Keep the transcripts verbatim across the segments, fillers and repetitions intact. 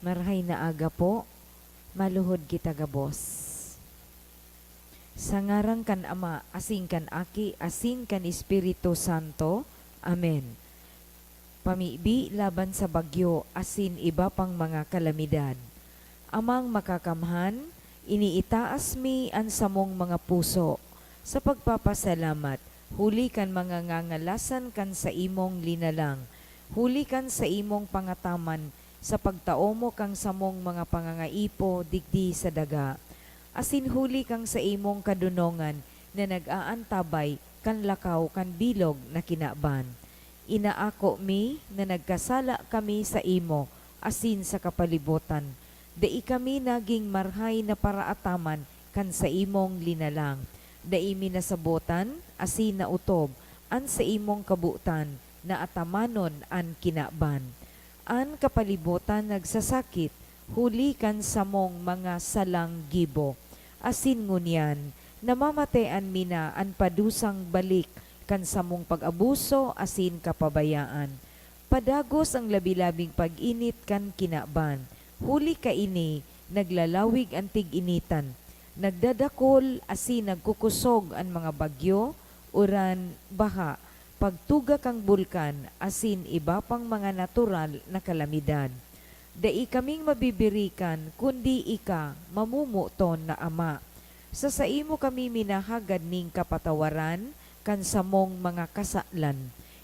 Marahay na aga po. Maluhod kita gabos. Sa ngaran kan Ama, asin kan Aki, asin kan Espiritu Santo. Amen. Pamibi laban sa bagyo asin iba pang mga kalamidad. Amang Makakamhan, iniitaas mi an samong mga puso sa pagpapasalamat huli kan mga ngangalasan kan saimong linalang, huli kan saimong pangataman sa pagtao mo kan samong mga pangangaipo digdi sa daga, asin huli kan saimong kadonongan na nag-aantabay kan lakaw kan bilog na kinaban. Inaako mi na nagkasala kami saimo asin sa kapalibotan. Dai kami nagin marahay na paraataman kan saimong linalang. Dai mi nasabotan asin naotob an saimong kabotan na atamanon an kinaban. An kapalibotan nagsasakit huli kan samong mga salang gibo, asin ngunyan namamatean mi na an padusang balik kan samong pag-abuso asin kapabayaan. Padagos an labi-labing pag-init kan kinaban, huli kaini naglalawig an tig-initan, nagdadakol asin nagkukosog an mga bagyo, uran, baha, pagtuga kan bulkan asin iba pang mga natural na kalamidad. Dai kaming mabibirikan kundi ika, mamomoton na Ama. Sa saimo kami minahagad nin kapatawaran kan samong mga kasalan.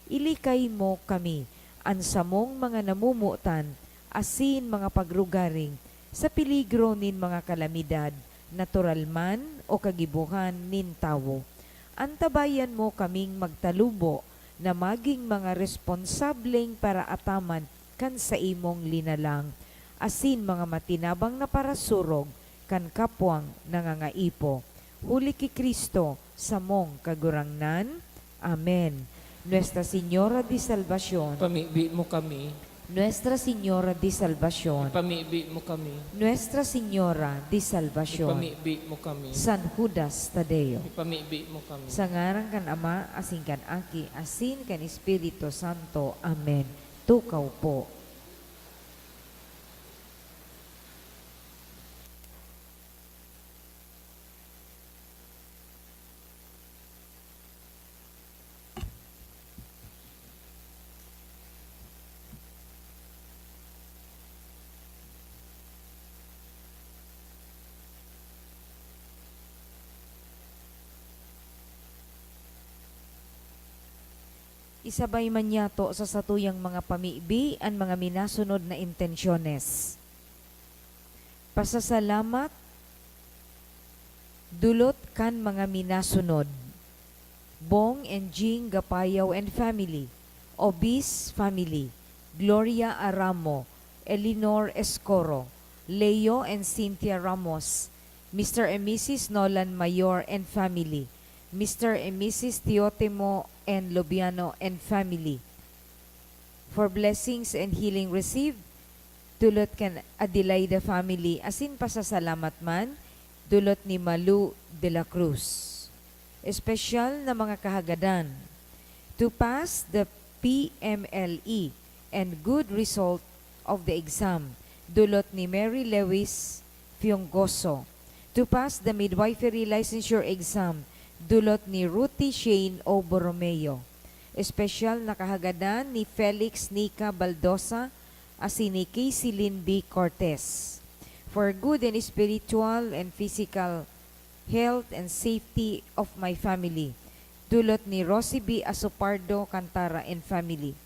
Ilikay mo kami, an samong mga namomotan asin mga pagrugaring, sa peligro nin mga kalamidad, natural man o kagibohan nin tawo. Antabayan mo kaming magtalubo na magin mga responsableng paraataman kan saimong linalang, asin mga matinabang na parasurog kan kapwang nangangaipo. Huli ki Cristo, samong Kagurangnan. Amen. Nuestra Señora de Salvacion. Pamibi mo kami. Nuestra Señora de Salvacion. Pamibi mo kami. Nuestra Señora de Salvacion. Pamibi mo kami. San Judas Tadeo. Pamibi mo kami. Sa ngaran kan Ama, asin kan Aki, asin kan Espiritu Santo. Amen. Tukaw po. Isabay man niyato sa satuyang mga pamibi an mga minasunod na intensyones. Pasasalamat, dulot kan mga minasunod: Bong and Jing Gapayaw and family, Obis family, Gloria Aramo, Elinor Escoro, Leo and Cynthia Ramos, Mister and Missus Nolan Mayor and family, Mister and Missus Teotimo and Lobiano and family. For blessings and healing received, dulot kan Adelaida family, asin pasasalamat man, dulot ni Malu de la Cruz. Espesyal na mga kahagadan. To pass the P M L E and good result of the exam, dulot ni Mary Lewis Fiongoso. To pass the midwifery licensure exam, dulot ni Ruthie Shane O Borromeo. Espesyal na kahagadan ni Felix Nica Baldosa asin ni Casey Lynn B Cortez. For good and spiritual and physical health and safety of my family, dulot ni Rosie B Asopardo Cantara and family.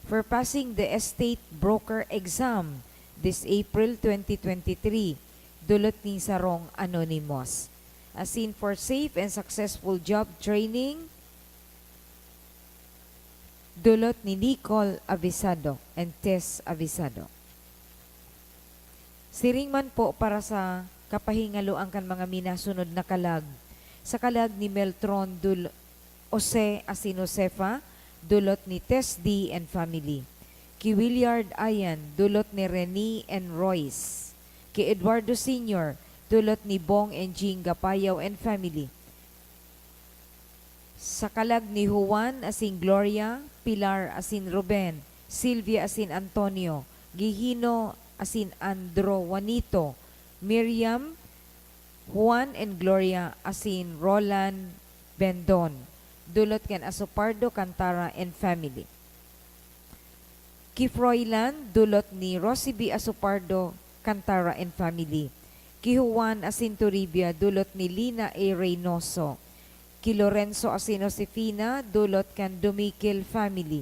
For passing the estate broker exam this April twenty twenty-three, dulot nin sarong anonymous. Asin for safe and successful job training, dulot ni Nicole Avisado and Tess Avisado. Siring man po para sa kapahingaloan kan mga minasunod na kalag. Sa kalag ni Meltron Dul-, Jose asin Josefa, dulot ni Tess D and family. Ki Willard Ayan, dulot ni Rene and Royce. Ki Eduardo Senior, dulot ni Bong and Jing Gapayaw and family. Sa kalag ni Juan asin Gloria, Pilar asin Ruben, Silvia asin Antonio, Gigino asin Andro Juanito, Miriam, Juan and Gloria, asin Roland Bendon, dulot kan Asopardo Cantara and family. Ki Froilan, dulot ni Rosiby Asopardo Cantara and family. Ki Juan asin Toribia, dulot ni Lina A. Reynoso. Ki Lorenzo asin Josefina, dulot kan Dumiquil family.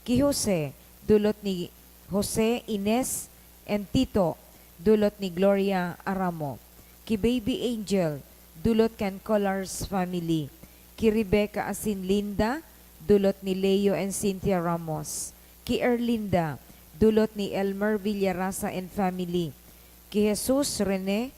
Ki Jose, dulot ni Jose, Ines, and Tito, dulot ni Gloria Aramo. Ki Baby Angel, dulot kan Colars family. Ki Rebecca asin Linda, dulot ni Leo and Cynthia Ramos. Ki Erlinda, dulot ni Elmer Villarasa and family. Ki Jesus Rene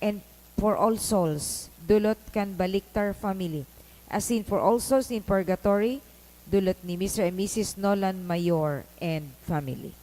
and For All Souls, dulot kan Baliktar family. Asin For All Souls in Purgatory, dulot ni Mister and Missus Nolan Mayor and family.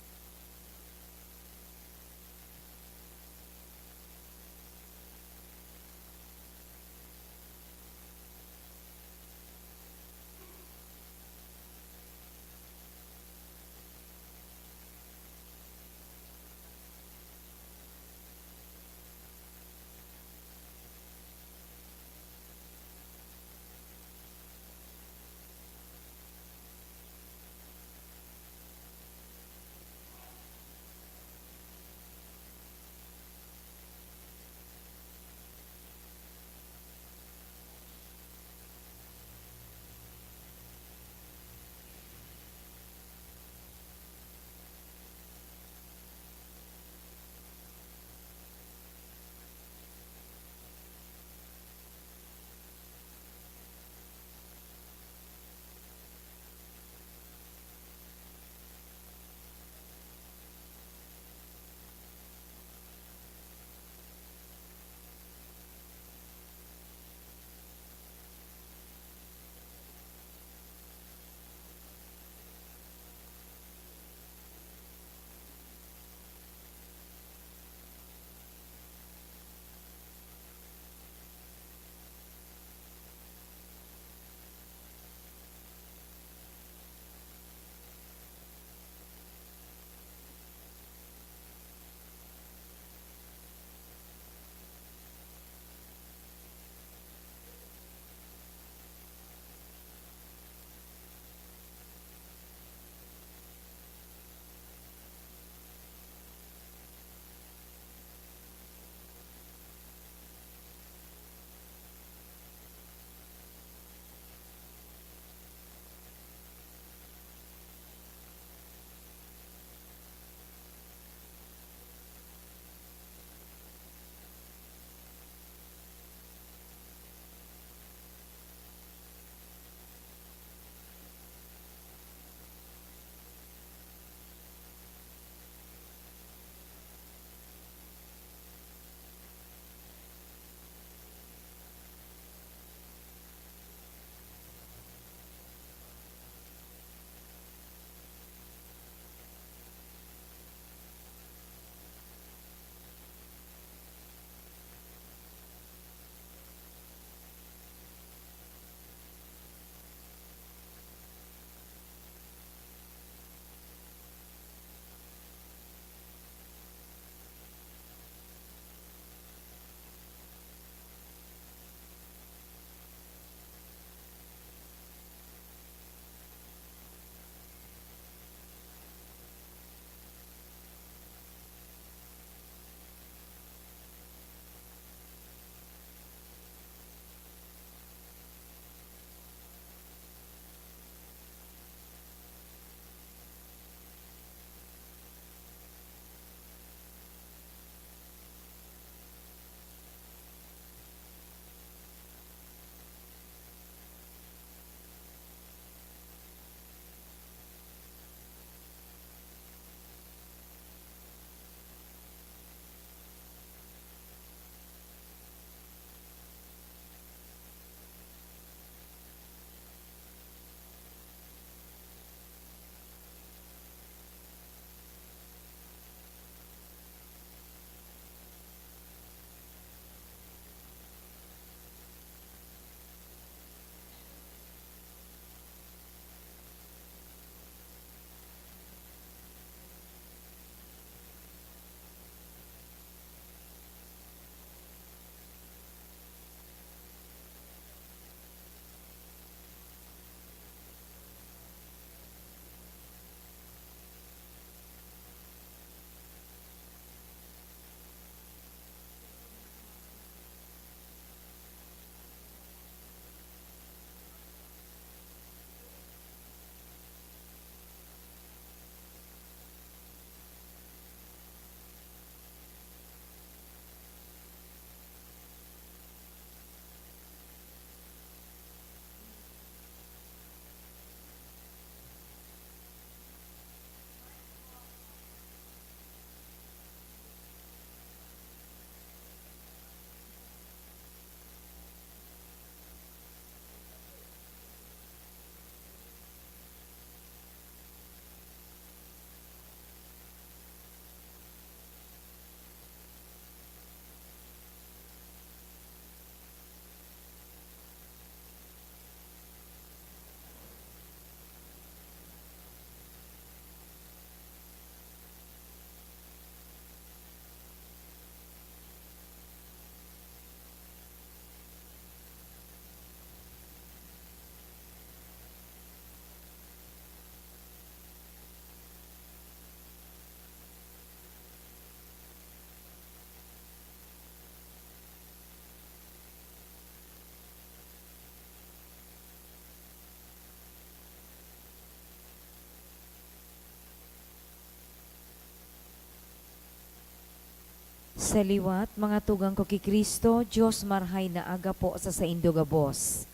Sa liwat, mga tugang ko ki Cristo, Dios marhay na aga po sa saindo gabos.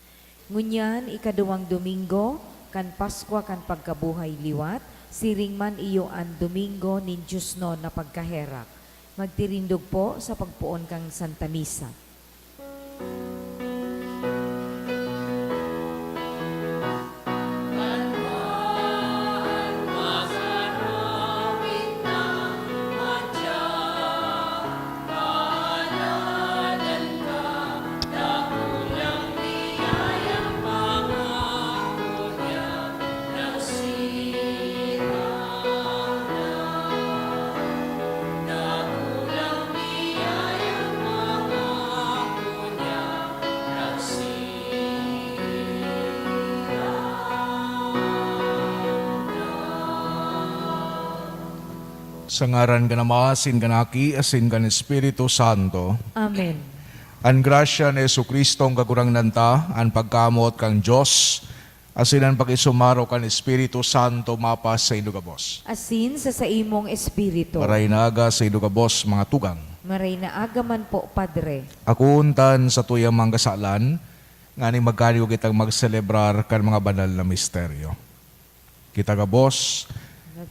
Ngunyan, ikaduwang Domingo kan Paskwa kan Pagkabuhay Liwat, siring man iyo an Domingo nin Diosnon na Pagkaherak. Magtirindog po sa pagpoon kan Santa Misa. Sa ngaran kan Ama, asin kan Aki, asin kan Espiritu Santo. Amen. An grasya ni Jesu-Cristo, an Kagurangnan ta, an pagkamoot kan Dios, asin an pakisumaro kan Espiritu Santo mapasaindo gabos. Asin sa saimong espiritu. Maray na aga saindo gabos, mga tugang. Maray na aga man po, Padre. Akoon ta an satuyang mga kasalan, nganing magkaniyo kitang magselebrar kan mga banal na misteryo. Kita gabos,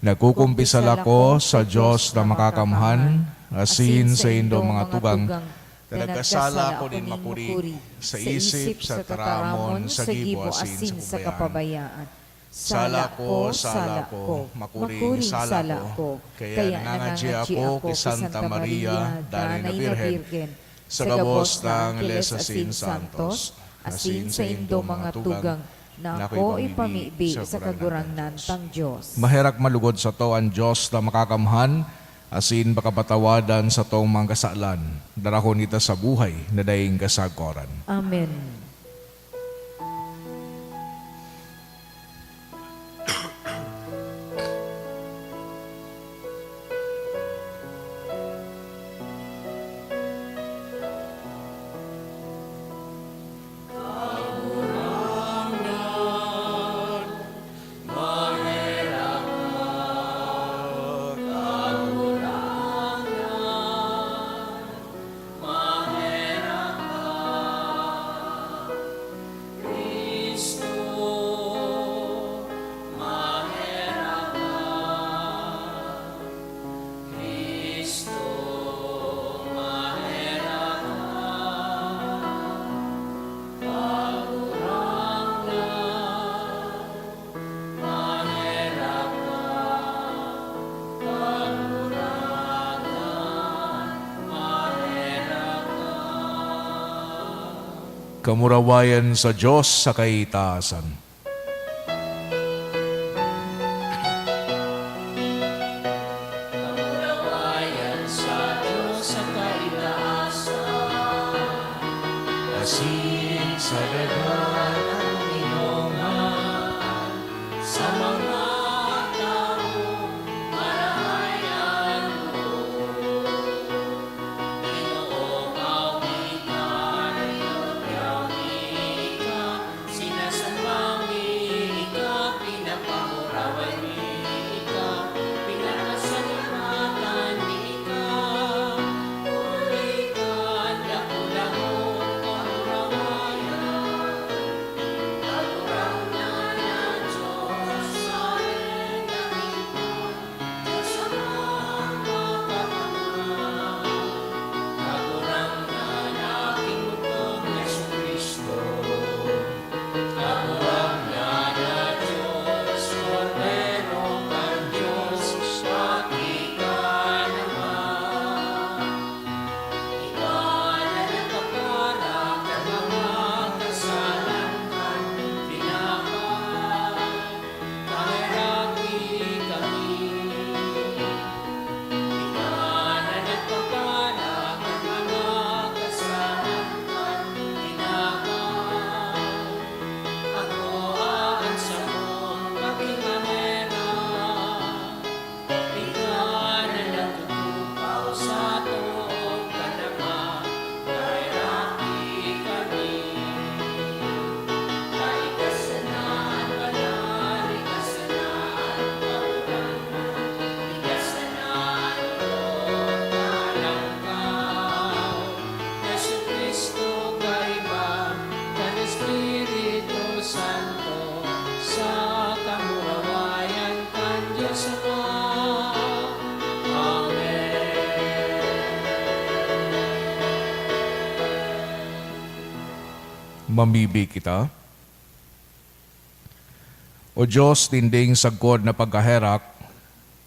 nagkukumpisal ako sa Dios na makakamhan, asin saindo, mga tugang, na nagkasala ako nin makuri sa isip, sa tataramon, sa gibo, asin sa kapabayaan. Sala ko, sala ko, makuring sala ko. Kaya nangangadyi ako ki Santa Maria, Danay na Birhen, sa gabos na angheles asin santos, asin saindo, mga tugang, na ako ipamibi sa Kagurangnan tang Dios. Maherak man lugod sato an Dios na makakamhan, asin pakapatawadan satong mga kasalan, darahon kita sa buhay na daing kasagkoran. Amen. Kamurawayan sa Dios sa kaitaasan. Kamurawayan sa Dios sa kaitaasan. Asin sa daga na inuman sa mga tawo marahay an loob. Ginoo, mawi ka, iyong yawi ka, sinasamba ang Mamibi kita. O Dios ninding sagkod na pagkaherak,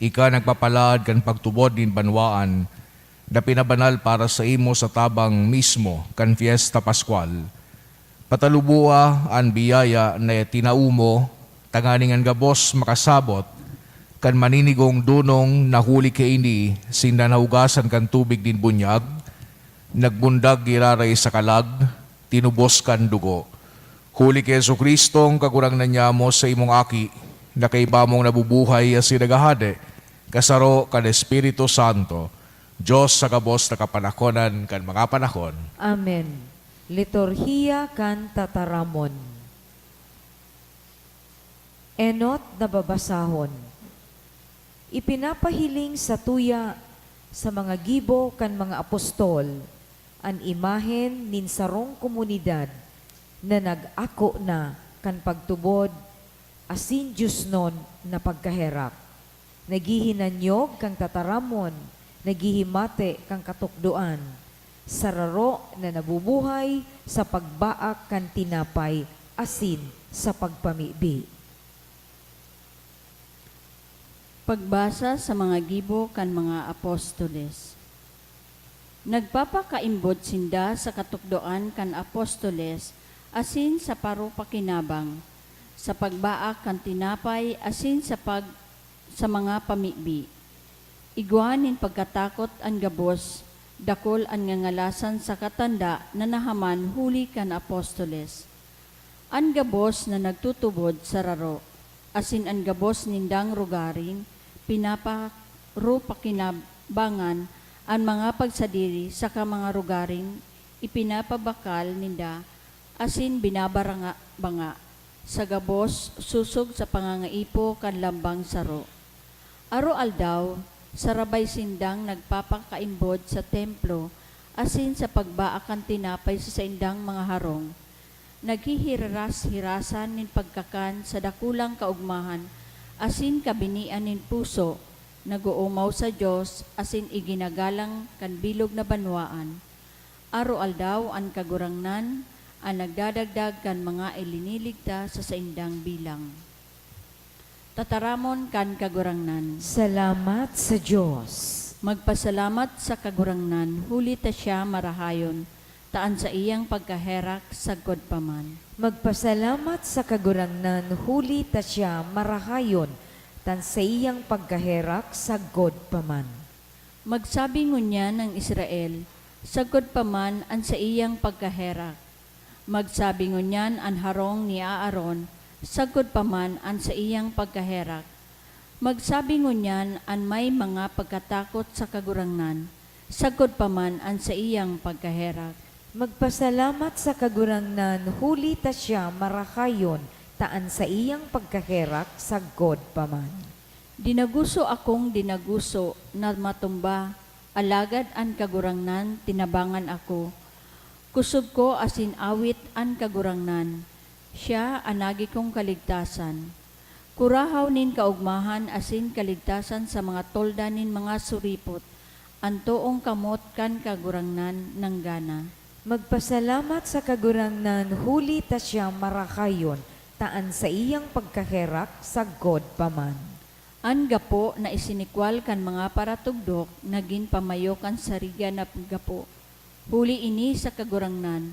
ika nagpapalaad kan pagtubod nin banwaan na pinabanal para saimo sa tabang mismo kan Fiesta Pascual. Pataluboa an biyaya na tinao mo, tanganing an gabos makasabot kan maninigong dunong na huli kaini sinda nahugasan kan tubig nin bunyag, nagbundag giraray sa kalag, tinubos kan dugo. Huli ki Jesu-Cristong Kagurangnan nyamo, sa imong Aki, na kaiba mong nabubuhay asin naghahade, kasaro kan Espiritu Santo, Dios sa gabos na kapanakonan kan mga panahon. Amen. Liturhiya kan Tataramon. Enot na babasahon. Ipinapahiling satuya sa mga gibo kan mga apostol an imahen nin sarong komunidad na nag-ako na kan pagtubod asin diosnon na pagkaherak, naghihinanyog kan tataramon, naghihimate kan katukdoan, sararo na nabubuhay sa pagbaak kan tinapay asin sa pagpamibi. Pagbasa sa mga gibo kan mga apostoles. Nagpapakaimbod sinda sa katukdoan kan apostoles asin sa paropakinabang, sa pagbaak kan tinapay asin sa pag-, sa mga pamibi. Igwa nin pagkatakot an gabos, dakul an ngangalasan saka tanda na nahaman huli kan apostoles. An gabos na nagtutubod sararo, asin an gabos nindang rogaring pinaparupakinabangan an mga pagsadiri saka mga rogaring ipinapabakal ninda asin binabaranga-banga sa gabos sosog sa pangangaipo kan lambang saro. Aroaldaw, sarabay sindang nagpapakaimbod sa templo asin sa pagbaak kan tinapay sa saindang mga harong. Naghihiras-hirasan nin pagkakan sa dakulang kaogmahan asin kabinian nin puso, nag-oomaw sa Dios asin iginagalang kan bilog na banwaan. Aroaldaw an Kagurangnan an nagdadagdag kan mga iliniligtas sa saindang bilang. Tataramon kan Kagurangnan. Salamat sa Dios. Magpasalamat sa Kagurangnan, huli ta siya marahayon, ta an saiyang pagkaherak sagkod pa man. Magpasalamat sa Kagurangnan, huli ta siya marahayon, ta an saiyang pagkaherak sagkod pa man. Magsabi ngunyan an Israel, sagkod pa man an saiyang pagkaherak. Magsabi ngunyan an harong ni Aaron, sagkod pa man an saiyang pagkaherak. Magsabi ngunyan an may mga pagkatakot sa Kagurangnan, sagkod pa man an saiyang pagkaherak. Magpasalamat sa Kagurangnan, huli ta siya marahayon, ta an saiyang pagkaherak sagkod pa man. Dinaguso akong dinaguso na matumba, alagad an Kagurangnan tinabangan ako. Kusog ko asin awit an Kagurangnan, siya an nagi kong kaligtasan. Kurahaw nin kaogmahan asin kaligtasan sa mga tolda nin mga suripot, an toong kamot kan Kagurangnan nanggana. Magpasalamat sa Kagurangnan, huli ta siya marahayon, ta an saiyang pagkaherak sagkod pa man. An gapo na isinikwal kan mga paratugdok nagin pamayo kan sariga na gapo. Huli ini sa Kagurangnan,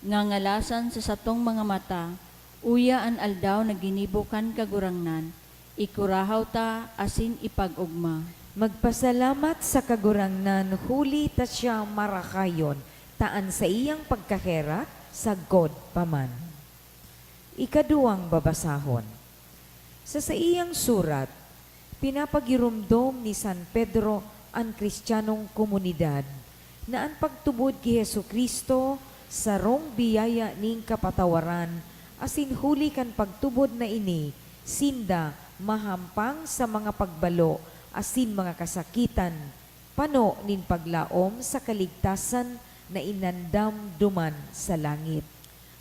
ngangalasan sa satong mga mata, uya an aldaw na ginibo kan Kagurangnan, ikurahaw ta asin ipag-ogma. Magpasalamat sa Kagurangnan, huli ta siya marahayon, ta an saiyang pagkaherak sagkod pa man. Ikaduwang babasahon. Sa saiyang surat, pinapagiromdom ni San Pedro an Cristianong komunidad na an pagtubod ki Jesu-Cristo sarong biyaya nin kapatawaran, asin huli kan pagtubod na ini, sinda mahampang sa mga pagbalo asin mga kasakitan, pano nin paglaom sa kaligtasan na inandam duman sa langit.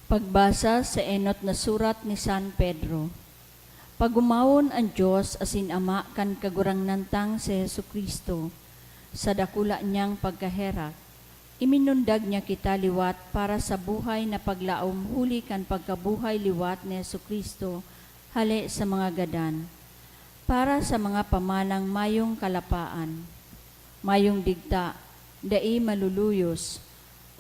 Pagbasa sa enot na surat ni San Pedro. Pag-omawon an Dios asin Ama kan Kagurangnan tang si Jesu-Cristo, sa dakula niyang pagkaherak, Iminundag niya kita liwat para sa buhay na paglaom huli kan pagkabuhay liwat ni Jesu-Cristo hale sa mga gadan, para sa mga pamanang mayong kalapaan, mayong digta, dai maluluyos,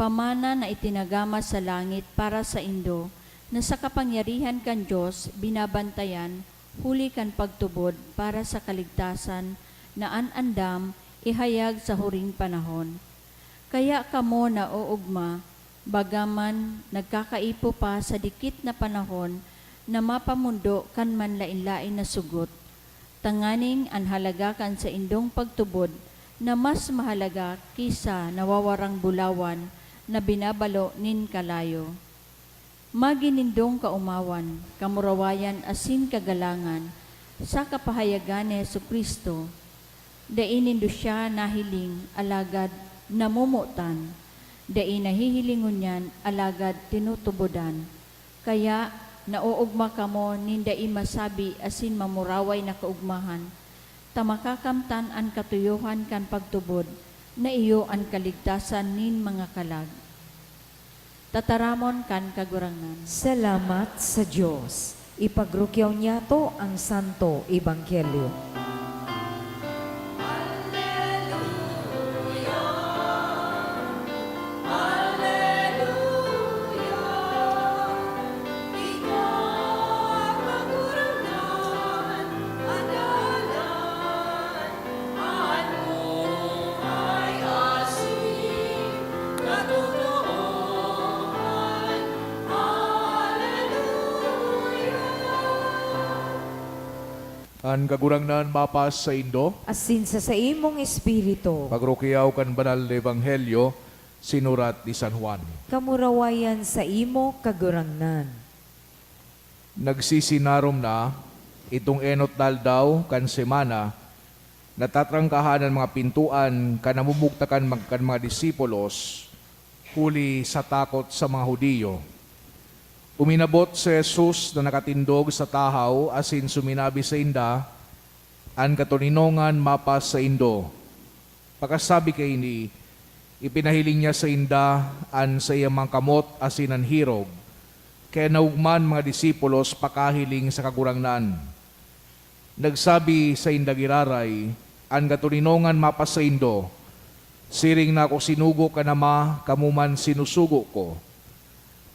pamana na itinagama sa langit para saindo, na sa kapangyarihan kan Dios binabantayan huli kan pagtubod para sa kaligtasan na an andam ihayag sa huring panahon. Kaya kamo naoogma, bagaman nagkakaipo pa sa dikit na panahon na mapamondo kan manlaen-laen na sugot, tanganing an halaga kan saindong pagtubod na mas mahalaga ki sa nawawarang bulawan na binabalo nin kalayo. Magi nindong kaomawan, kamurawayan asin kagalangan sa kapahayagan ni Jesu-Cristo. Dai nindo siya nahiling, alagad namomotan. Dai nahihiling ngunyan, alagad tinutubodan. Kaya, naoogma kamo nin dai masabi asin mamuraway na kaogmahan, ta makakamtan an katuyohan kan pagtubod, na iyo an kaligtasan nin mga kalag. Tataramon kan Kagurangnan. Salamat sa Dios. Ipagrukyaw niyato ang Santo Ebanghelyo. An Kagurangnan mapasaindo. Asin sa saimong espiritu. Pagrukyaw kan Banal na Ebanghelyo sinurat ni San Juan. Kamurawayan saimo, Kagurangnan. Nagsisinarom na, itong enot na aldaw kan semana, natatrangkahan an mga pintoan kan namumugtakan mag-, kan mga disipulos, huli sa takot sa mga Judio. Uminabot si Jesus na nakatindog sa tahaw asin suminabi sainda, "An katoninongan mapasaindo." Pakasabi kaini, ipinahiling niya sainda an saiyang mga kamot asin an hirog, kaya naogma an mga disipulos pakahiling sa Kagurangnan. Nagsabi sainda giraray, "An katoninongan mapasaindo. Siring na ako sinugo kan Ama, kamo man sinusugo ko."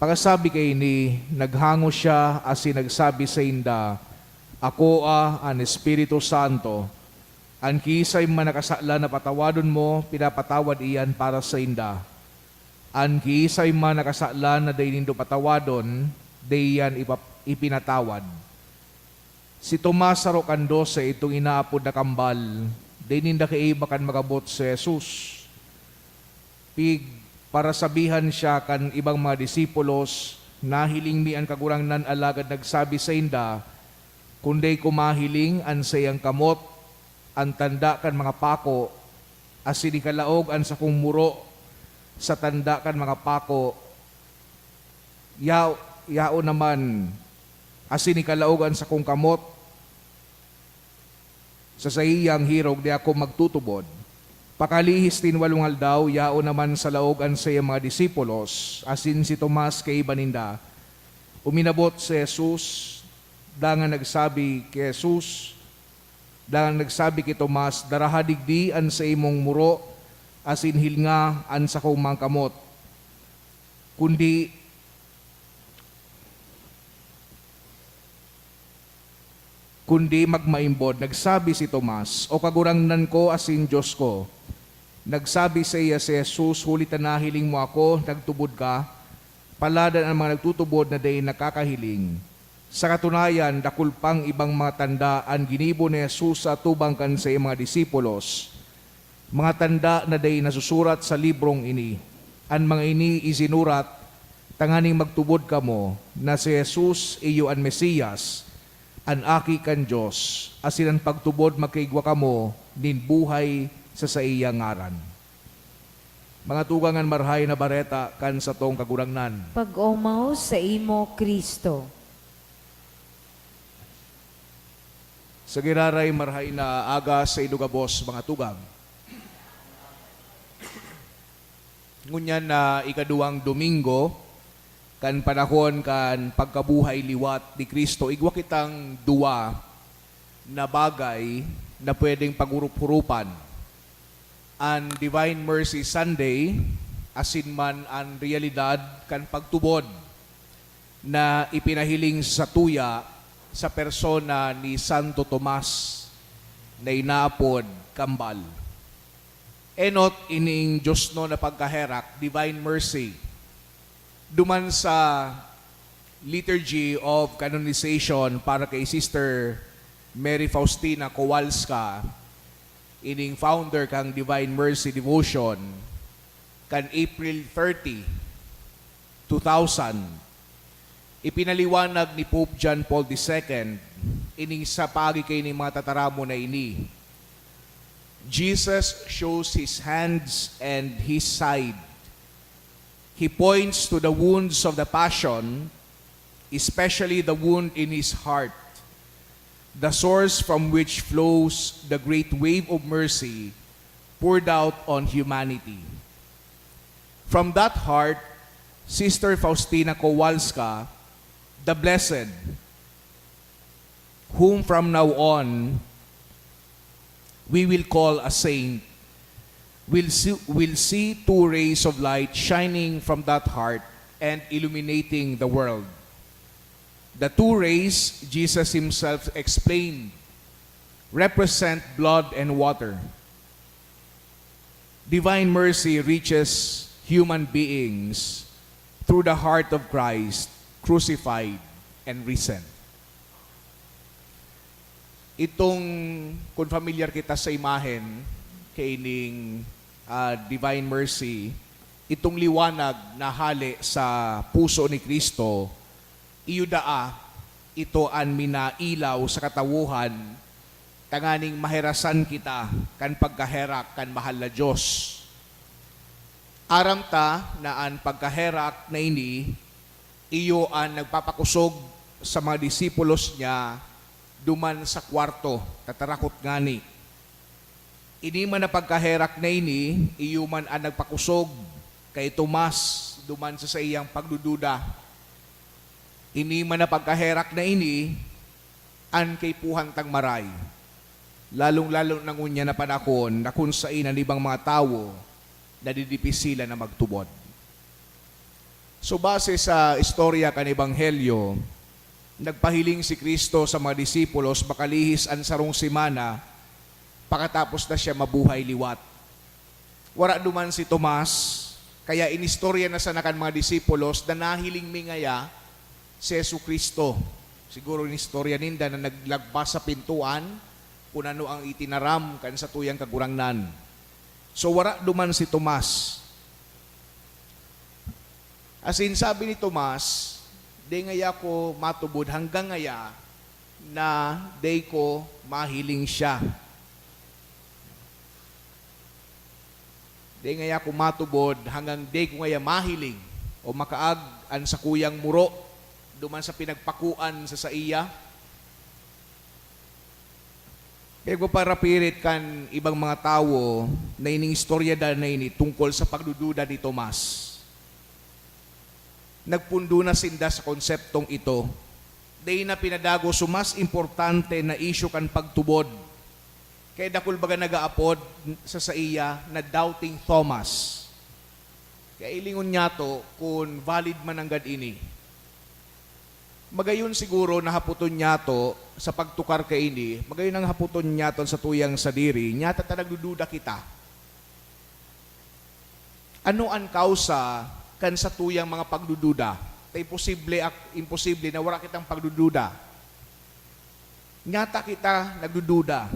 Pakasabi kaini, naghangos siya asin nagsabi sainda, "Akoa an Espiritu Santo. An kiisay man na kasalan na patawadon mo, pinapatawad iyan para sainda. An kiisay man na kasalan na dai nindo patawadon, dai iyan ipap-, ipinatawad." Si Tomas, saro kan dose, itong inaapod na Kambal, dai ninda kaiba kan mag-abot si Jesus. Pig, parasabihan siya kan ibang mga disipulos, "Nahiling mi an Kagurangnan, alagad nagsabi sainda, 'Kun dai ko mahiling an saiyang kamot, an tanda kan mga pako, asin ikalaog an sakong muro sa tanda kan mga pako, yao, yao naman, asin ikalaog an sakong kamot sa saiyang hirog, di ako magtutubod.'" Pakalihis nin walong aldaw, yao naman sa laog an saiyang mga disipulos, asin si Tomas kaiba ninda. Uminabot si Jesus, dangan nagsabi ki Jesus, dangan nagsabi ki Tomas, "Daraha digdi an saimong muro, asin hilnga an sakong mga kamot. Kundi, kundi magmaimbod." Nagsabi si Tomas, "O Kagurangnan ko asin Dios ko!" Nagsabi saiya si Jesus, "Huli ta nahiling mo ako, nagtubod ka. Paladan an mga nagtutubod na dai nakakahiling." Sa katunayan, dakul pang ibang mga tanda an ginibo ni Jesus sa atubang kan saiyang mga disipulos, mga tanda na dai nasusurat sa librong ini. An mga ini isinurat tanganing magtubod kamo na si Jesus iyo an Mesias, an Aki kan Dios, asin an pagtubod magkaigwa kamo nin buhay sa saiyang ngaran. Mga tugang, an Marahay na Bareta kan satong Kagurangnan. Pag-omaw saimo, Cristo. Sa giraray, marahay na aga saindo gabos, mga tugang. Ngunyan na ikaduwang Domingo kan panahon kan pagkabuhay liwat ni Cristo, igwa kitang duwa na bagay na pwedeng pag-urup-urupan. An Divine Mercy Sunday, asin man an realidad kan pagtubod na ipinahiling satuya sa persona ni Santo Tomas na inaapod Kambal. Enot ining diosnon na pagkaherak, Divine Mercy. Duman sa Liturgy of Canonization para kay Sister Mary Faustina Kowalska, ining founder kan Divine Mercy Devotion, kan April thirty, two thousand, ipinaliwanag ni Pope John Paul the Second ining sa paagi kaining mga tataramon na ini. Jesus shows his hands and his side. He points to the wounds of the Passion, especially the wound in his heart, the source from which flows the great wave of mercy poured out on humanity. From that heart, Sister Faustina Kowalska, the Blessed, whom from now on we will call a saint, will see, will see two rays of light shining from that heart and illuminating the world. The two rays, Jesus himself explained, represent blood and water. Divine mercy reaches human beings through the heart of Christ, crucified and risen. Itong, kung familiar kita sa imahen kaining, ah, Divine Mercy, itong liwanag na hale sa puso ni Cristo, iyo daa, ito an minailaw sa katawohan tanganing maherasan kita kan pagkaherak kan mahal na Dios. Aram ta na an pagkaherak na ini, iyo an nagpapakosog sa mga disipulos niya duman sa kwarto, tatarakot ngani. Ini man na pagkaherak na ini, iyo man an nagpakosog kay Tomas duman sa saiyang pagdududa. Ini man na pagkaherak na ini, an kaipuhan tang maray, lalong-lalo na ngunyan na panahon na kun saen an ibang mga tawo nadidipisilan na magtubod. So, base sa istorya kan Ebanghelyo, nagpahiling si Cristo sa mga disipulos makalihis an sarong semana pakatapos na siya mabuhay liwat. Wara duman si Tomas, kaya inistorya na sana kan mga disipulos na nahiling mi ngaya si Jesu-Cristo. Siguro inistorya ninda na naglagpas sa pintuan kun ano ang itinaram kan satuyang Kagurangnan. So, wara duman si Tomas. Asin sabi ni Tomas, "Dai ngaya ko matubod hanggang ngaya na dai ko mahiling siya." Dai ngaya ko matubod hanggang dai ko ngaya mahiling o makaag an sakuyang muro duman sa pinagpakoan sa saiya. Kaya parapirit kan ibang mga tawo na ining istorya da na ini tungkol sa pagdududa ni Tomas. Nagpundo na sinda sa konseptong ito. Dai na pinadagos so mas importante na isyu kan pagtubod. Kaya dakul baga nag-aapod sa saiya na Doubting Thomas. Kaya hilingon niyato kun valid man nanggad ini. Magayon siguro na hapoton niyato sa pagtukar kaini, magayon ang hapoton niyato sa tuyang sadiri, nyata ta nagdududa kita. Ano an kausa kan satuyang mga pagdududa? Ta imposible, ak-, imposible na wara kitang pagdududa. Nyata kita nagdududa.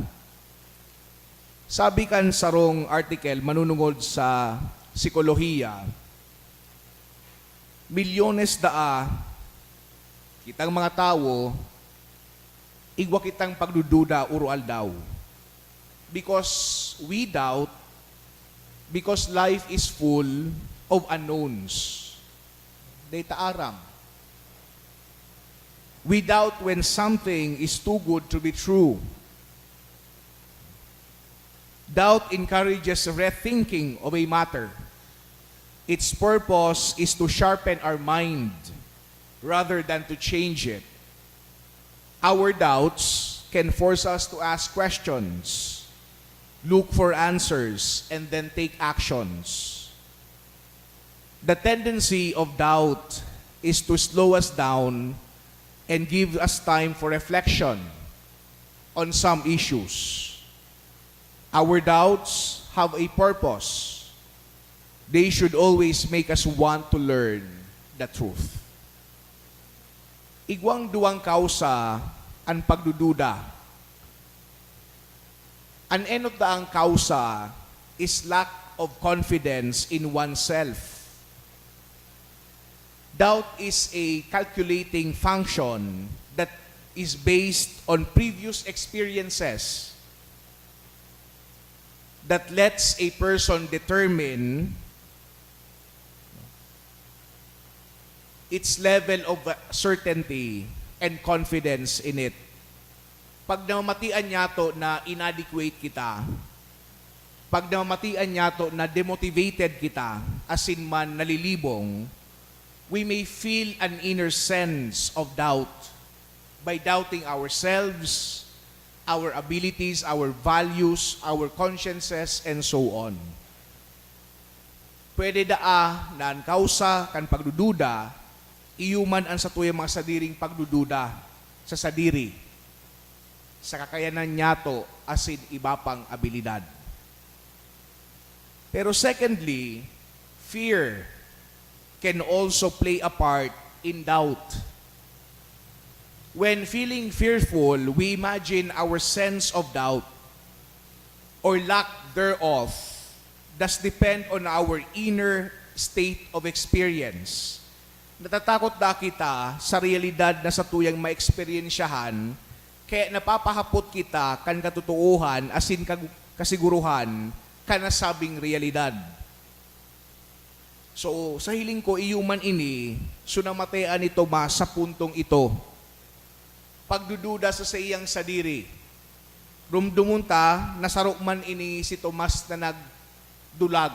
Sabi kan sarong article manunungod sa sikolohiya, milyones daa kitang mga tawo, igwa kitang pagdududa oro-aldaw. Because we doubt, because life is full of unknowns. Dai ta aram. We doubt when something is too good to be true. Doubt encourages rethinking of a matter. Its purpose is to sharpen our mind rather than to change it. Our doubts can force us to ask questions, look for answers, and then take actions. The tendency of doubt is to slow us down and give us time for reflection on some issues. Our doubts have a purpose. They should always make us want to learn the truth. Igwang duwang kausa an pagdududa. An enot daang kausa is lack of confidence in oneself. Doubt is a calculating function that is based on previous experiences that lets a person determine its level of certainty and confidence in it. Pag namatian niyato na inadequate kita, pag namatian niyato na demotivated kita, asin man nalilibong, we may feel an inner sense of doubt by doubting ourselves, our abilities, our values, our consciences, and so on. Pwede daa na an kausa kan pagdududa iyo man an satuyang mga sadiring pagdududa sa sadiri, sa kakayanan niyato asin iba pang abilidad. Pero secondly, fear can also play a part in doubt. When feeling fearful, we imagine our sense of doubt or lack thereof does depend on our inner state of experience. Natatakot daa kita sa realidad na satuyang maeksperyensyahan, kaya napapahapot kita kan katotoohan asin kag-, kasiguruhan kan nasabing realidad. So, sa hiling ko, iyo man ini, so namatayan ni Tomas sa puntong ito. Pagdududa sa saiyang sadiri. Rumdomon ta na saro man ini si Tomas na nagdulag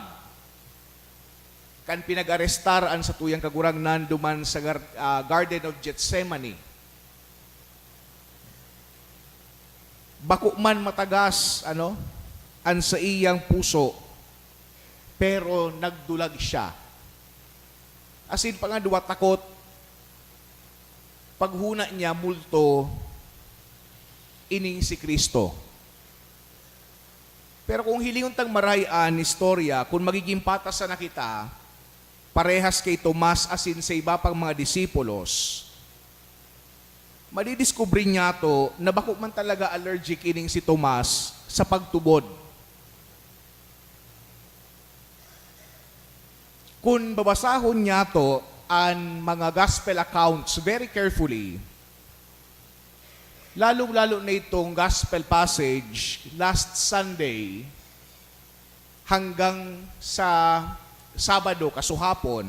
kan pinag-arestar an satuyang Kagurangnan duman sa gar-, ah, Garden of Gethsemane. Bako man matagas, ano, an saiyang puso, pero nagdulag siya. Asin pangadwa, takot. Paghona niya, multo, ining si Cristo. Pero kung hilingon tang maray an istorya, kun magiging patas sana kita, parehas ki Tomas asin sa iba pang mga disipulos, madidiskubre niyato na bako man talaga allergic ining si Tomas sa pagtubod. Kun babasahon niyato an mga gospel accounts very carefully, lalong-lalo na itong gospel passage last Sunday hanggang sa Sabado kasuhapon,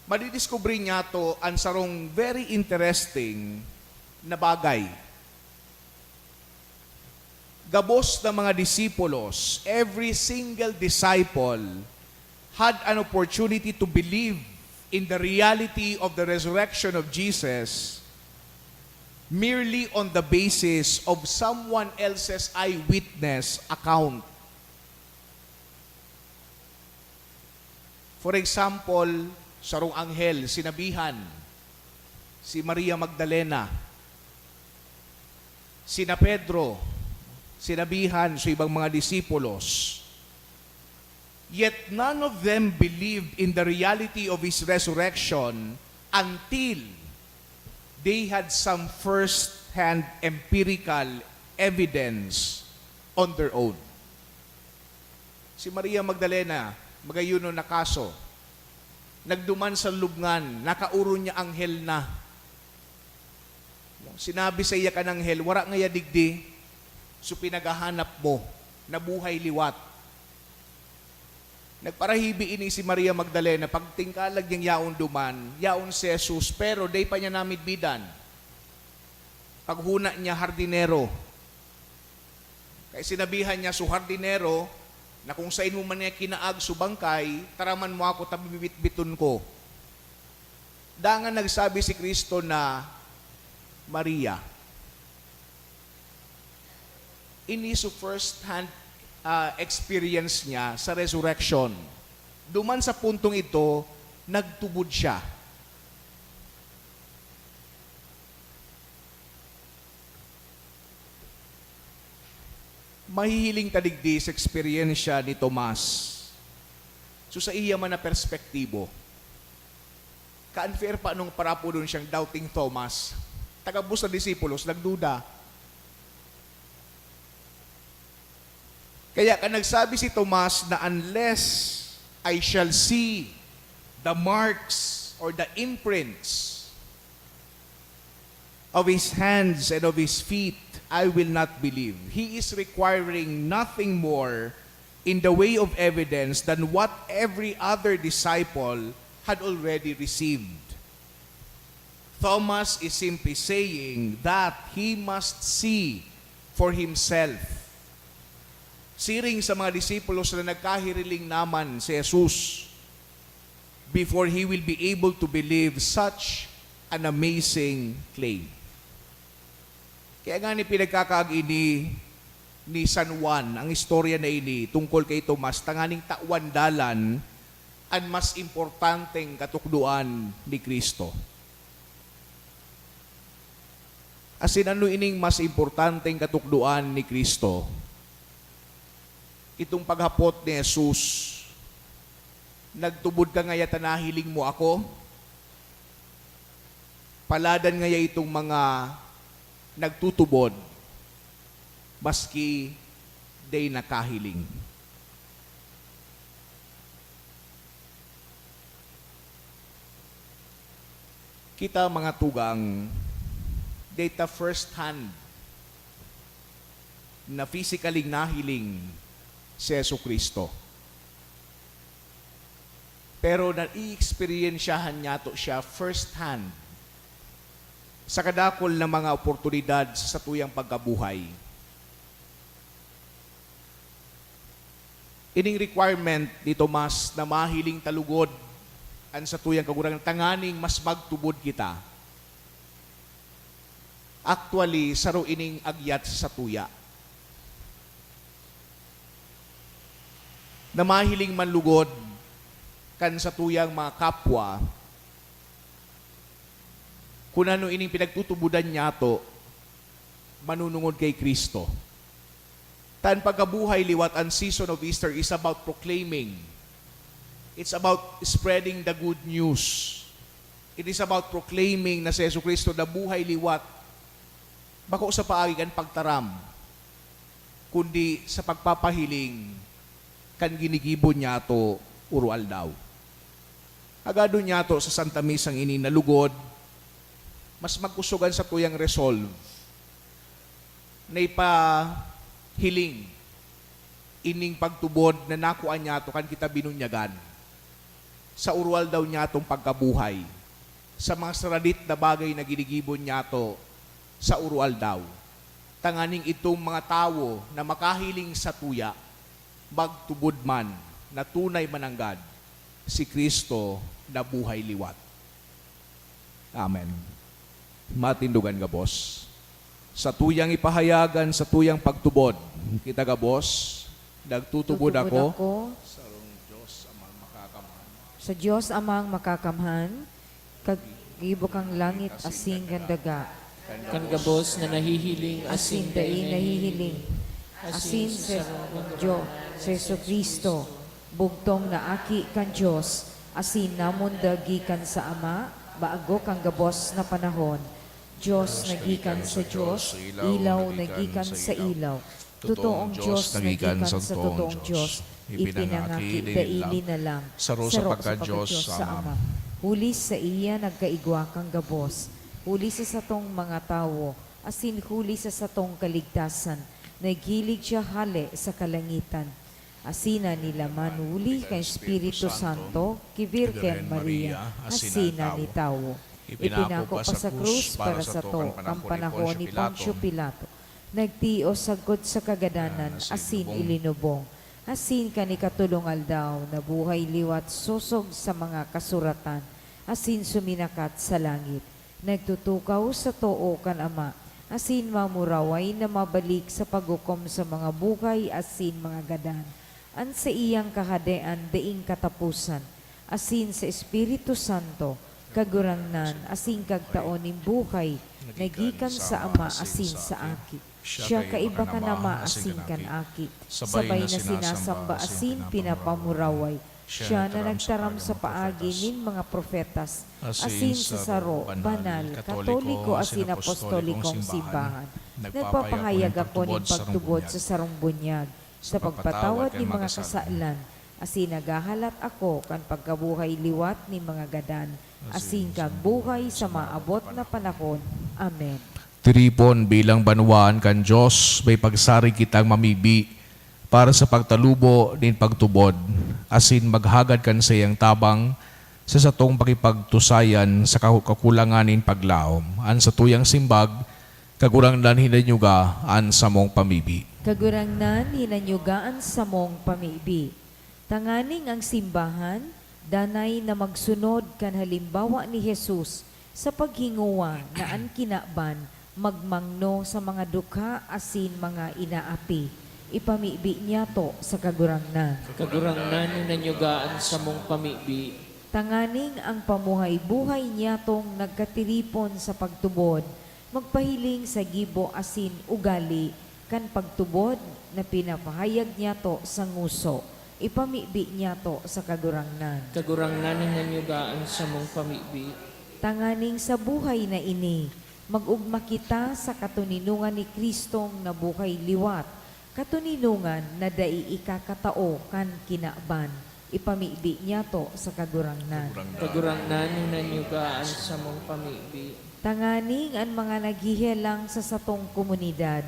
madidiskubre niyato an sarong very interesting na bagay. Gabos na mga disipulos, every single disciple had an opportunity to believe in the reality of the resurrection of Jesus merely on the basis of someone else's eyewitness account. For example, sarong anghel, sinabihan si Maria Magdalena, sina Pedro, sinabihan sa ibang mga disipulos. Yet none of them believed in the reality of his resurrection until they had some first-hand empirical evidence on their own. Si Maria Magdalena, magayunon na kaso, nagduman sa lubngan, nakaoron niya anghel na. Sinabi saiya kan anghel, "Wara ngaya digdi, so pinaghahanap mo, nabuhay liwat." Nagparahibi ini si Maria Magdalena, pagtingkalag niyang yaon duman, yaon si Jesus, pero dai pa niya namidbidan. Paghona niya, hardinero. Kaya sinabihan niya, "So hardinero, na kung saen mo man niya kinaag so bangkay, taraman mo ako ta bibitbiton ko." Dangan nagsabi si Kristo na, "Maria." Ini so first hand, ah, experience niya sa resurrection. Duman sa puntong ito, nagtubod siya. Mahihiling ta digdi sa eksperyensya ni Tomas. So, sa iya man na perspektibo, ka-unfair pa nung parapodon siyang Doubting Thomas. Tagabos na disipulos, nagduda. Kaya ka nagsabi si Tomas na, "Unless I shall see the marks or the imprints of his hands and of his feet, I will not believe." He is requiring nothing more in the way of evidence than what every other disciple had already received. Thomas is simply saying that he must see for himself. Siring sa mga disipulos na nagkahiriling naman si Jesus before he will be able to believe such an amazing claim. Kaya nga ni pinagkakaag ini ni San Juan ang istorya na ini tungkol kay Tomas tanganing tawan dalan an mas importanteng katukdoan ni Cristo. Asin ano ining mas importanteng katukdoan ni Cristo? Itong paghapot ni Jesus, "Nagtubod ka ngaya ta nahiling mo ako?" Paladan ngaya itong mga nagtutubod, maski dai nakahiling. Kita, mga tugang, dai ta first hand na physically nahiling si Jesu-Cristo. Pero naiiksperyensyahan nyato siya first hand sa kadakul na mga oportunidad sa satuyang pagkabuhay. Ining requirement ni Tomas na mahiling ta lugod an satuyang Kagurangnan tanganing mas magtubod kita, actually, saro ining agyat sa satuya. Na mahiling man lugod kan satuyang mga kapwa, kun ano ining pinagtutubodan nyato, manunungod kay Cristo. Ta an pagkabuhay liwat, an season of Easter is about proclaiming. It's about spreading the good news. It is about proclaiming na si Jesu-Cristo nabuhay liwat, bako sa paagi kan pagtaram, kundi sa pagpapahiling kan ginigibo nyato uro-aldaw. Hagadon nyato sa Santa Misang ini na lugod, mas magkusog an satuyang resolve na ipahiling ining pagtubod na nakua nyato kan kita binunyagan sa uro-aldaw nyatong pagkabuhay, sa mga saradit na bagay na ginigibo nyato sa uro-aldaw, tanganing itong mga tawo na makahiling satuya, magtubod man na tunay mananggad si Cristo na buhay liwat. Amen. Matindogan gabos. Satuyang ipahayag an satuyang pagtubod. Kita gabos, nagtutubod Tutubod ako ako sa Diyos Amang Makakamhan, kagibo kan langit asin kan daga. Kan gabos na nahihiling asin dai nahihiling, asin sa sarong Dios, si Jesu-Cristo, bugtong na Aki kan Dios, asin namundag gikan sa Ama, bago kan gabos na panahon. Dios na gikan sa Dios, ilaw na gikan sa ilaw, totoong Dios na gikan sa totoong Dios, ipinangaki dai linalang, saro sa pagka-Dios sa Ama. Huli saiya nagkaigwa kan gabos, huli sa satong mga tawo, asin huli sa satong kaligtasan, naghilig siya hale sa kalangitan. Asina nilaman huli kan Espiritu Santo ki Birhen Maria, asina nitawo. Ipinako pa sa krus para sato kan panahon ni Poncio Pilato. Nagtios sagkod sa kagadanan asin ilinubong. asin kan ikatolong aldaw nabuhay liwat sosog sa mga kasuratan, asin suminakat sa langit. Nagtutukaw sa too kan Ama, asin mamuraway na mabalik sa paghukom sa mga buhay asin mga gadan. An saiyang kahadean daing kataposan, asin sa Espiritu Santo, Kagurangnan, asin kagtao nin buhay, na gikan sa Ama asin sa Aki. Siya kaiba kan Ama asin kan Aki, sabay na sinasamba asin pinapamuraway. Siya na nagtaram sa paagi nin mga propetas, asin sa saro, banal, katoliko asin apostolikong simbahan. Nagpapahayag ako nin pagtubod sa sarong bunyag, sa pagpatawad nin mga kasalan, asin naghahalat ako kan pagkabuhay liwat nin mga gadan, asin kan buhay sa maabot na panahon. Amen. Tiripon bilang banwaan kan Dios, may pagsarig kitang mamibi para sa pagtalubo nin pagtubod, asin maghagad kan saiyang tabang sa satong pakipagtusayan sa kahu-, kakulangan nin paglaom. An satuyang simbag, Kagurangnan, hinanyuga an samong pamibi. Kagurangnan, hinanyuga an samong pamibi. Tanganing ang simbahan, danay na magsunod kan halimbawa ni Jesus sa paghingowa na an kinaban magmangno sa mga dukha asin mga inaapi. Ipamibi niyato sa Kagurangnan. Kagurangnan, hinanyuga an samong pamibi. Tanganing ang pamuhay-buhay niyatong nagkatiripon sa pagtubod, magpahiling sa gibo asin ugali kan pagtubod na pinapahayag niyato sa ngoso. Ipamibi niyato sa Kagurangnan. Kagurangnan, hinanyuga an samong pamibi. Tanganing sa buhay na ini, mag-ogma kita sa katoninongan ni Cristong nabuhay liwat, katoninongan na dai ikakatao kan kinaban. Ipamibi niyato sa Kagurangnan. Kagurangnan, hinanyuga an samong pamibi. Tanganing an mga naghihelang sa satong komunidad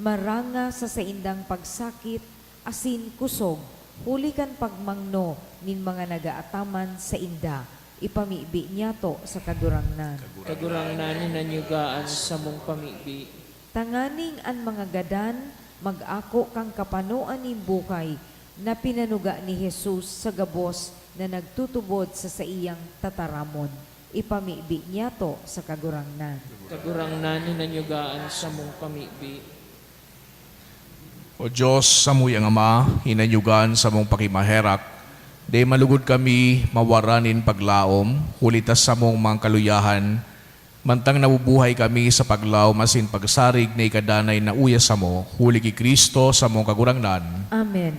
maranga sa saindang pagsakit asin kusog huli kan pagmangno nin mga nagaataman sainda. Ipamibi niyato sa Kagurangnan. Kagurangnan, hinanyuga an samong pamibi. Tanganing an mga gadan mag-ako kan kapanoan nin buhay na pinanuga ni Jesus sa gabos na nagtutubod sa saiyang tataramon. Ipamibi niyato sa Kagurangnan. Kagurangnan, hinanyuga an samong pamibi. O Dios, samuyang Ama, hinanyuga an samong pakimaherak, dai malugod kami mawaran nin paglaom, huli ta samong mga kaluyahan, mantang nabubuhay kami sa paglaom asin pagsarig na ikadanay na uya samo, huli ki Cristo, samong Kagurangnan. Amen.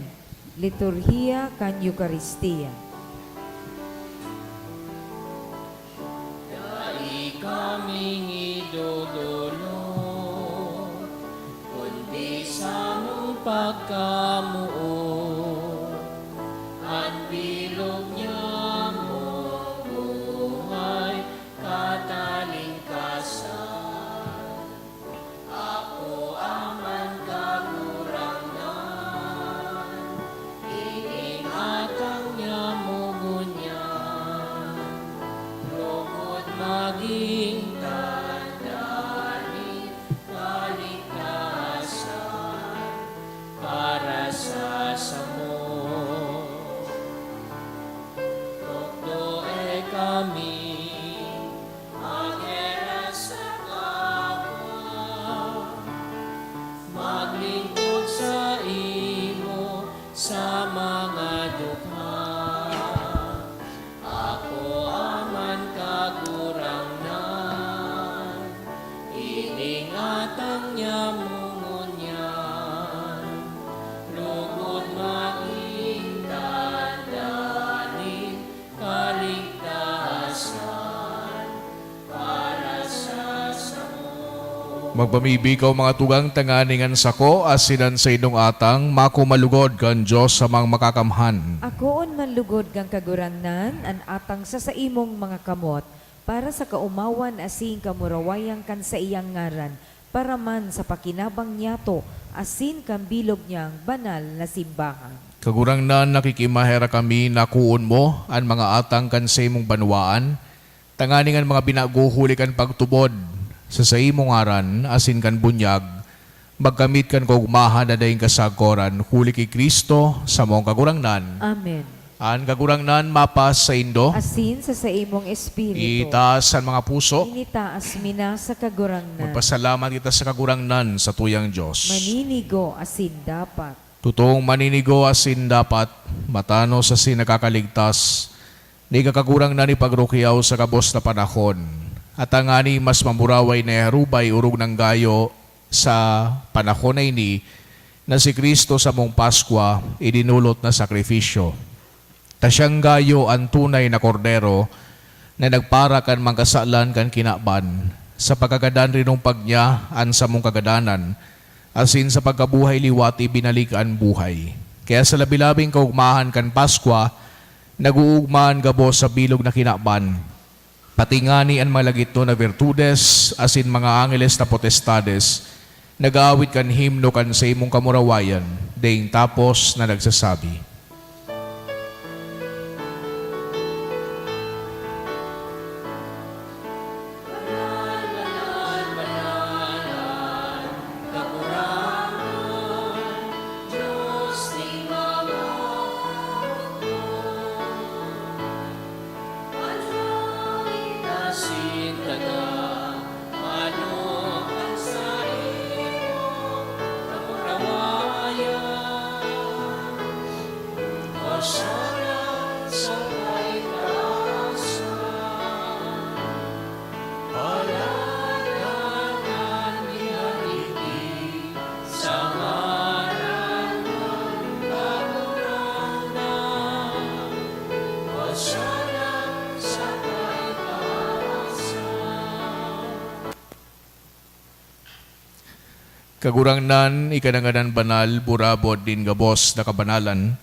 Liturhiya kan Eukaristia. Dai kaming idodolot, kundi samong pagkamoot, an bilog niyang buhay katalingkasan. Apo man, Kagurangnan, ining atang niamo ngunyan, lugod magin tanda nin kaligtasan para sa samo. Tukdoe kami, magherak sa kapwa, maglingkod saimo sa mga dukha. Apo man, Kagurangnan, ining atang niamo ngunyan, lugod magin tanda nin kaligtasan para sa samo. Magpamibi kaw, mga tugang, tanganing an sako asin an saindong atang mako malugod kan Dios Amang Makakamhan. Akoon man lugod kan Kagurangnan an atang sa saimong mga kamot, para sa kaomawan asin kamurawayan kan saiyang ngaran, para man sa pakinabang niyato asin kan bilog niyang banal na simbahan. Kagurangnan, nakikimaherak kami na akoon mo an mga atang kan saimong banwaan, tanganing an mga binago huli kan pagtubod sa saimong ngaran asin kan bunyag, Magkamit kan kaugmahan na daing kasagoran, huli ki Cristo, samong Kagurangnan. Amen. An Kagurangnan mapasaindo. Asin sa saimong espiritu. Itaas an mga puso. Initaas mi na sa Kagurangnan. Magpasalamat kita sa Kagurangnan, satuyang Dios. Maninigo asin dapat. Totoong maninigo asin dapat, matanos asin nakakaligtas, ni Kagurangnan ipagrukyaw sa gabos na panahon, at tangani mas mamuraway na iharubay orog nang gayo sa panahon na ini, na si Cristo samong Paskwa, idinolot na sakrifisyo. Ta siyang gayo an tunay na Kordero na nagpara kan mga kasalan kan kinaban. Sa pagkagadan rinumpag niya an samong kagadanan, asin sa pagkabuhay liwat ibinalik an buhay. Kaya sa labi-labing kaugmahan kan Paskwa, nag-oogma an gabos sa bilog na kinaban. Pati ngani an mga lagitnon na birtudes asin mga angeles na potestades nag-aawit kan himno kan saimong kamurawayan, daing tapos na nagsasabi, Kagurangnan, ika na ngadan banal, burabod nin gabos na kabanalan.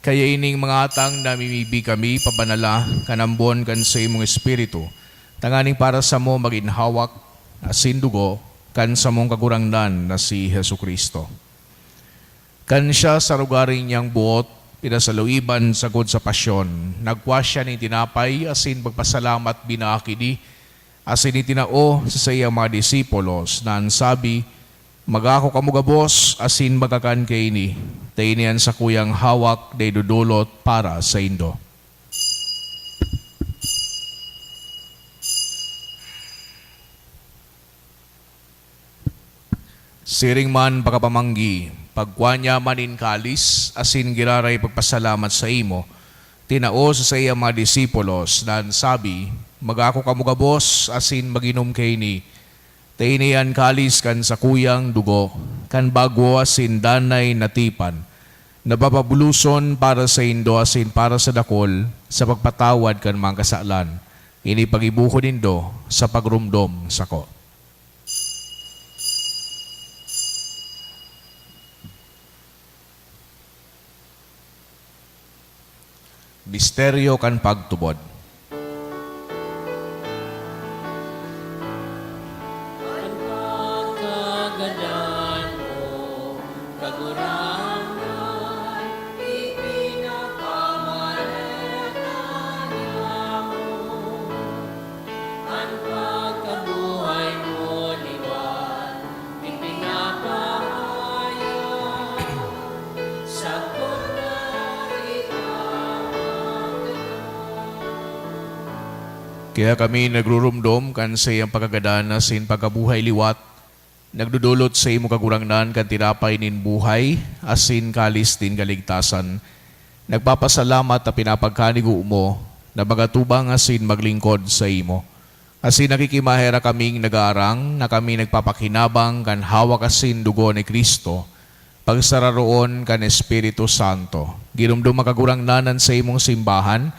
Kaya ining mga atang namimibi kami pabanala kan ambon kan saimong Espiritu, tanganing para samo magin hawak asin dugo kan samong Kagurangnan na si Jesu-Cristo. Kan siya sa arogaring niyang buot pinasaluiban sagkod sa pasyon, nagkua siya nin tinapay asin pagpasalamat binaak ini, asin itinao sa saiyang mga disipulos, na an sabi, "Mag-ako kamo gabos asin magkakan kaini, ta ini an sakuyang hawak na idodolot para saindo." Siring man pakapamanggi, pagkua niya man nin kalis asin giraray pagpasalamat saimo, tinao sa saiyang mga disipulos, na an sabi, "Mag-ako kamo gabos asin mag-inom kaini, ta ini an kalis kan sakuyang dugo kan bagwo asin danay na tipan, na papabuloson para saindo asin para sa dakul sa pagpatawad kan mga kasalan. Ini paggibohon nindo sa pagromdom sako." Misteryo kan pagtubod. An pagkagadan mo, Kagurangnan, ipinapamaleta niamo. An pagkabuhay mo liwat ipinapahayag, sagkod na ipapagadan. Kaya kami nagruromdom kan saiyang pagkagadan asin pagkabuhay liwat, nagdodolot saimo, Kagurangnan, kan tinapay nin buhay asin kalis nin kaligtasan. Nagpapasalamat ta pinapagkanigo mo na magatubang asin maglingkod saimo, asin nakikimaherak kaming nagaarang na kami nagpapakinabang kan hawak asin dugo ni Cristo, pagsararoon kan Espiritu Santo. Ginomdom an Kagurangnan an saimong simbahan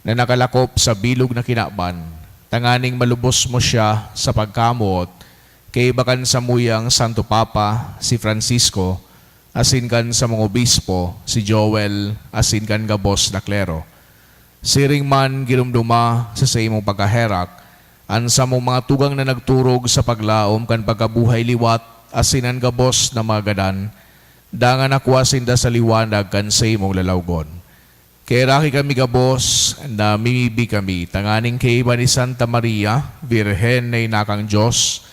na nakalakop sa bilog na kinaban, tanganing malubos mo siya sa pagkamoot, kaiba kan samuyang Santo Papa, si Francisco, asin kan samong obispo, si Joel, asin kan gabos na klero. Siring man, ginomdoma sa saimong pagkaherak an samong mga tugang na nagturog sa paglaom kan pagkabuhay liwat asin an gabos na mga gadan, dangan nakua sinda sa liwanag kan saimong lalawgon. Kaheraki kami gabos, namimibi kami, tanganing kaiba ni Santa Maria, Birhen na ina kan Dios,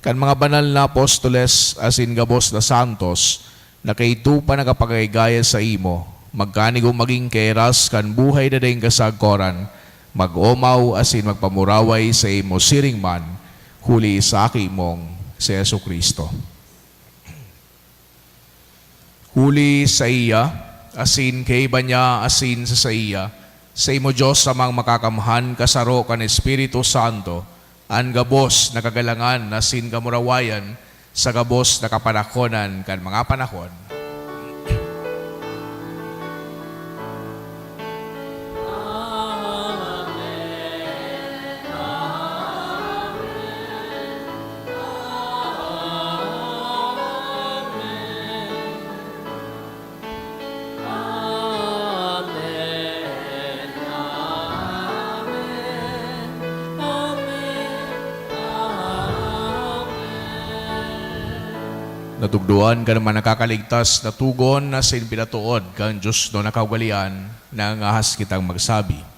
kan mga banal na apostoles asin gabos na santos na kaidto pa nakapagagaya saimo, magkanigong magin kairas kan buhay na daing kasagkoran, mag-omaw asin magpamuraway saimo siring man, huli sa Aki mong si Jesu-Cristo. Huli saiya, asin kaiba niya, asin sa saiya, saimo, Dios Amang Makakamhan, kasaro kan Espiritu Santo, an gabos na kagalangan asin kamurawayan sa gabos na kapanakonan kan mga panahon. Natugdoan kan mga nakakaligtas na togon asin pinatood kan diosnon na kaugalean, nangangahas kitang magsabi.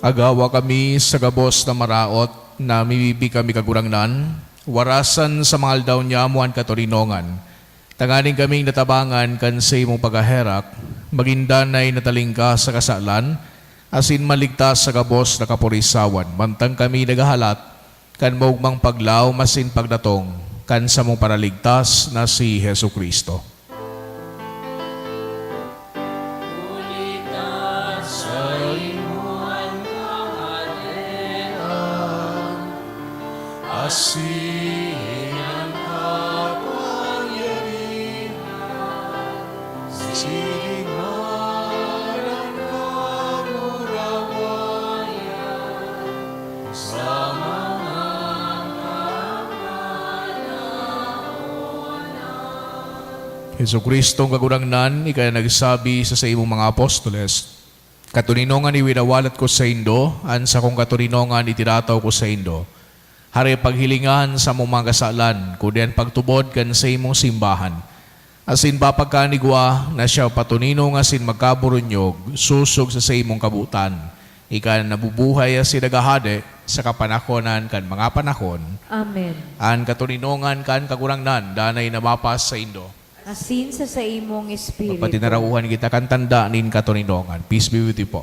Agawa kami sa gabos na maraot na mibibi kami, Kagurangnan, warasan sa mga aldaw niamo an katoninongan, tanganing kaming natabangan kan saimong pagkaherak, magin danay na talingka sa kasalan, asin maligtas sa gabos na kapurisawan, mantang kami naghahalat kan maogmang paglaom asin pagdatong kan samong Paraligtas na si Jesu-Cristo. Huli ta saimo an kahadean, asin an kapangyarihan, siring man an kamurawayan sa mga kapanahonan. Jesu-Cristo, Kagurangnan, ika na nagsabi sa saimong mga apostoles, "Katoninongan iwinawalat ko saindo, an sakong katoninongan itirataw ko saindo." Hare paghilinga an samong mga kasalan, kundi an pagtubod kan saimong simbahan. Asin papagkanigwa na siya patoninong asin magkaburunyog, sosog sa saimong kabotan. Ika na nabubuhay asin naghahade sa kapanahonan kan mga panahon. Amen. An katoninongan kan Kagurangnan danay na mapas saindo. Asin sa saimong espiritu. Magpatinarauhan kita kan tanda nin katoninongan. Peace be with you po.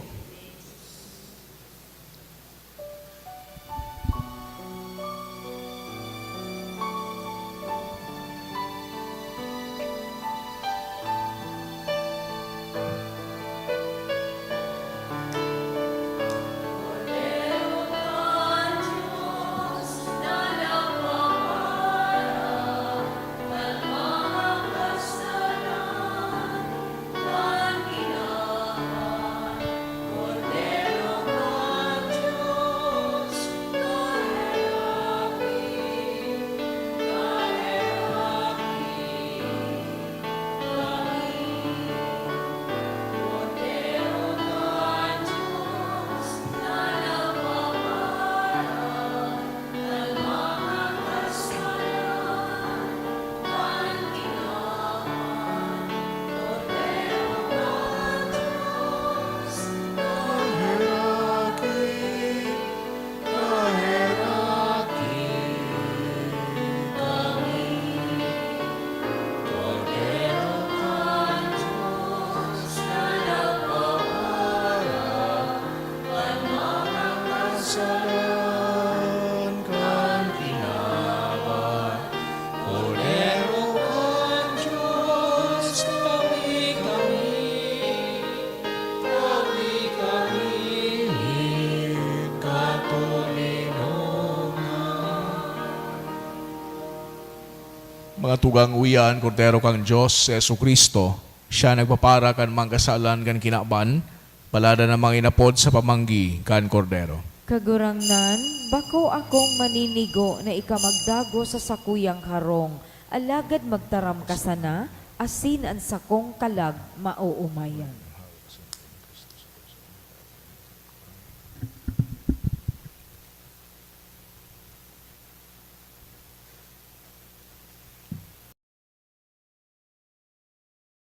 Mga tugang, uya an Kordero kan Dios, si Jesu-Cristo. Siya nagpapara kan mga kasalan kan kinaban. Palad an mga inapod sa pamanggi kan Kordero. Kagurangnan, bako akong maninigo na ika magdagos sa sakuyang harong, alagad magtaram ka sana, asin an sakong kalag maoomayan.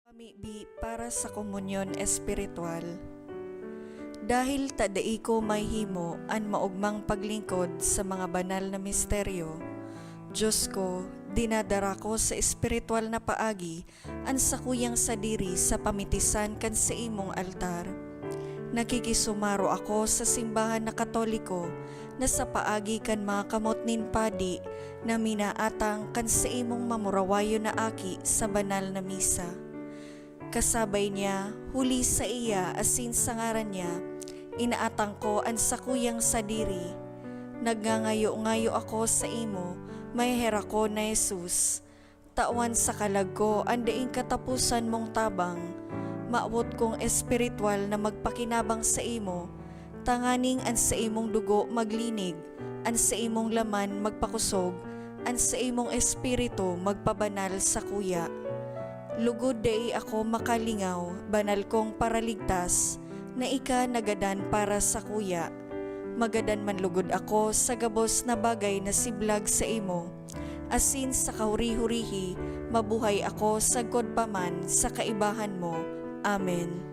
Pamibi para sa komunyon espiritual. Dahil ta dai ko mahimo an maogmang paglingkod sa mga banal na misteryo, Diyos ko, dinadara ko sa espiritual na paagi an sakuyang sadiri sa pamitisan kan saimong altar. Nakikisumaro ako sa simbahan na Katoliko na sa paagi kan mga kamot nin padi na minaatang kan saimong mamurawayon na aki sa banal na misa. Kasabay niya, huli saiya asin sa ngaran niya, inaatang ko an sakuyang sadiri. Nagngangayo-ngayo ako saimo, maheherakon na Jesus. Tawan sa kalag ko an daing kataposan mong tabang. Mawot kong espiritual na magpakinabang saimo, tanganing an saimong dugo maglinig, an saimong laman magpakosog, an saimong espiritu magpabanal sakuya. Lugod dai ako makalingaw, banal kong Paraligtas, na ika nagadan para sakuya. Magadan man lugod ako sa gabos na bagay na siblag saimo, asin sa kahuri-hurihi mabuhay ako sagkod pa man sa kaibahan mo. Amen.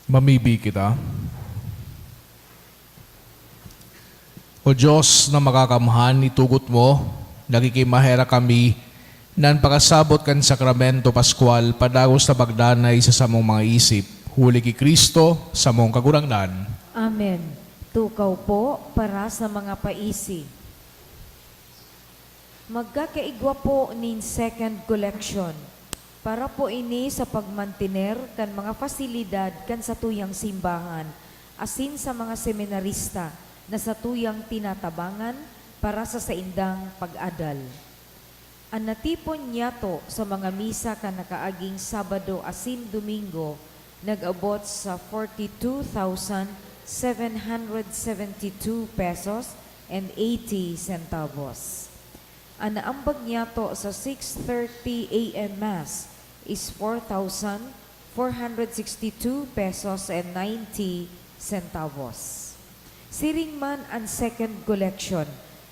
Mamibi kita. O Dios na makakamhan, itugot mo, nakikimaherak kami, na an pakasabot kan Sakramento Pascual padagos na pagdanay sa samong mga isip, huli ki Cristo, samong Kagurangnan. Amen. Tukaw po para sa mga paisi. Magkakaigwa po nin second collection. Para po ini sa pagmantiner kan mga pasilidad kan satuyang simbahan asin sa mga seminarista na satuyang tinatabangan para sa saindang pag-adal. An natipon niyato sa mga misa kan nakaaging Sabado asin Domingo nag-abot sa forty-two thousand seven hundred seventy-two pesos and eighty centavos. An naambag niyato sa six thirty A M Mass is four thousand four hundred sixty-two pesos and ninety centavos. Siring man an second collection,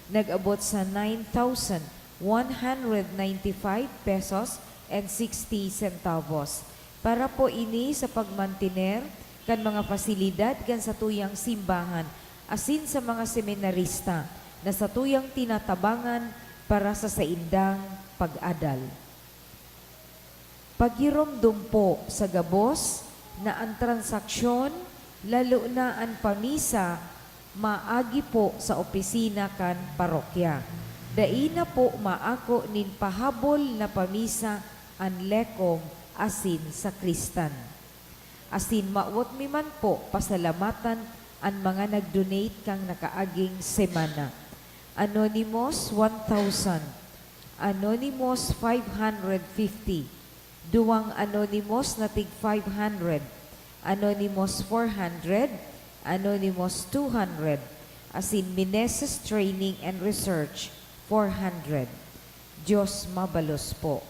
nag-abot sa nine thousand one hundred ninety-five pesos and sixty centavos. Para po ini sa pagmantiner kan mga pasilidad kan satuyang simbahan asin sa mga seminarista na satuyang tinatabangan para sa saindang pag-adal. Pagiromdom po sa gabos na an transaksyon, lalo na an pamisa, maagi po sa opisina kan parokya. Dai na po maako nin pahabol na pamisa an lekom asin sakristan. Asin mawot mi man po pasalamatan an mga nag-donate kan nakaaging semana. Anonymous, one thousand. Anonymous, five hundred fifty. Duwang anonymous na tig five hundred. Anonymous, four hundred. Anonymous, two hundred. Asin Mineses Training and Research, four hundred. Diyos mabalos po.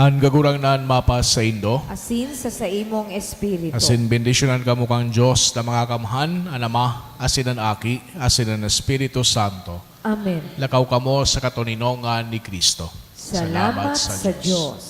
An Kagurangnan mapasaindo. Asin sa saimong espiritu. Asin bendisyonan kamo kan Dios na Makakamhan, an Ama, asin an Aki, asin an Espiritu Santo. Amen. Lakaw kamo sa katoninongan ni Cristo. Salamat sa Dios.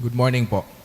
Good morning po.